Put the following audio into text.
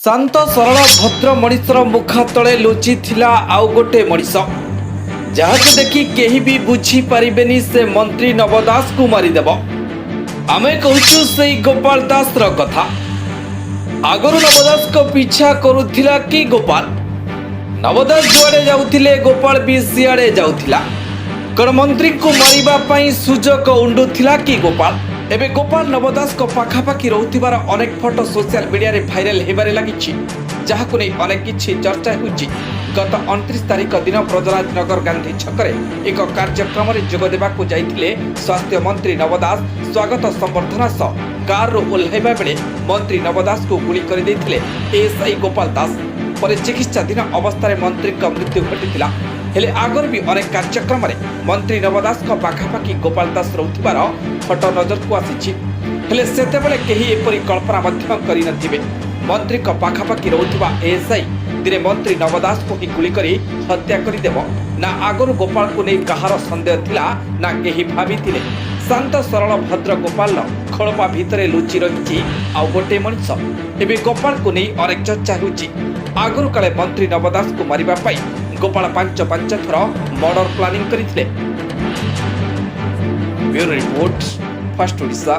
ଶାନ୍ତ, ସରଳ, ଭଦ୍ର ମଣିଷର ମୁଖା ତଳେ ଲୁଚିଥିଲା ଆଉ ଗୋଟେ ମଣିଷ, ଯାହାକୁ ଦେଖି କେହି ବି ବୁଝିପାରିବେନି ସେ ମନ୍ତ୍ରୀ ନବ ଦାସକୁ ମାରିଦେବ। ଆମେ କହୁଛୁ ସେଇ ଗୋପାଳ ଦାସର କଥା। ଆଗରୁ ନବ ଦାସଙ୍କ ପିଛା କରୁଥିଲା କି ଗୋପାଳ? ନବ ଦାସ ଯୁଆଡ଼େ ଯାଉଥିଲେ, ଗୋପାଳ ବି ସିଆଡ଼େ ଯାଉଥିଲା। କଣ ମନ୍ତ୍ରୀଙ୍କୁ ମାରିବା ପାଇଁ ସୁଯୋଗ ଉଣ୍ଡୁଥିଲା କି ଗୋପାଳ? ଏବେ ଗୋପାଳ ନବ ଦାସଙ୍କ ପାଖାପାଖି ରହୁଥିବାର ଅନେକ ଫଟୋ ସୋସିଆଲ ମିଡିଆରେ ଭାଇରାଲ ହେବାରେ ଲାଗିଛି, ଯାହାକୁ ନେଇ ଅନେକ କିଛି ଚର୍ଚ୍ଚା ହେଉଛି। ଗତ 29 ତାରିଖ ଦିନ ବ୍ରଜରାଜନଗର ଗାନ୍ଧୀ ଛକରେ ଏକ କାର୍ଯ୍ୟକ୍ରମରେ ଯୋଗ ଦେବାକୁ ଯାଇଥିଲେ ସ୍ୱାସ୍ଥ୍ୟ ମନ୍ତ୍ରୀ ନବ ଦାସ। ସ୍ୱାଗତ ସମ୍ବର୍ଦ୍ଧନା ସହ କାରରୁ ଓହ୍ଲାଇବା ବେଳେ ମନ୍ତ୍ରୀ ନବ ଦାସଙ୍କୁ ଗୁଳି କରିଦେଇଥିଲେ ଏଏସ୍ଆଇ ଗୋପାଳ ଦାସ। ପରେ ଚିକିତ୍ସାଧୀନ ଅବସ୍ଥାରେ ମନ୍ତ୍ରୀଙ୍କ ମୃତ୍ୟୁ ଘଟିଥିଲା। ହେଲେ ଆଗରୁ ବି ଅନେକ କାର୍ଯ୍ୟକ୍ରମରେ ମନ୍ତ୍ରୀ ନବ ଦାସଙ୍କ ପାଖାପାଖି ଗୋପାଳ ଦାସ ରହୁଥିବାର ଫଟୋ ନଜରକୁ ଆସିଛି। ହେଲେ ସେତେବେଳେ କେହି ଏପରି କଳ୍ପନା ମଧ୍ୟ କରିନଥିବେ, ମନ୍ତ୍ରୀଙ୍କ ପାଖାପାଖି ରହୁଥିବା ଏଏସ୍ଆଇ ଦିନେ ମନ୍ତ୍ରୀ ନବ ଦାସଙ୍କୁ ହିଁ ଗୁଳି କରି ହତ୍ୟା କରିଦେବ। ନା ଆଗରୁ ଗୋପାଳକୁ ନେଇ କାହାର ସନ୍ଦେହ ଥିଲା, ନା କେହି ଭାବିଥିଲେ ଶାନ୍ତ, ସରଳ, ଭଦ୍ର ଗୋପାଳର ଖୋଳପା ଭିତରେ ଲୁଚି ରହିଛି ଆଉ ଗୋଟିଏ ମଣିଷ। ଏବେ ଗୋପାଳକୁ ନେଇ ଅନେକ ଚର୍ଚ୍ଚା ହେଉଛି। ଆଗରୁ କାଳେ ମନ୍ତ୍ରୀ ନବ ଦାସଙ୍କୁ ମାରିବା ପାଇଁ ଗୋପାଳ ପାଞ୍ଚ ପାଞ୍ଚ ଥର ମର୍ଡର ପ୍ଲାନିଂ କରିଥିଲେ। Bureau report, first Odisha.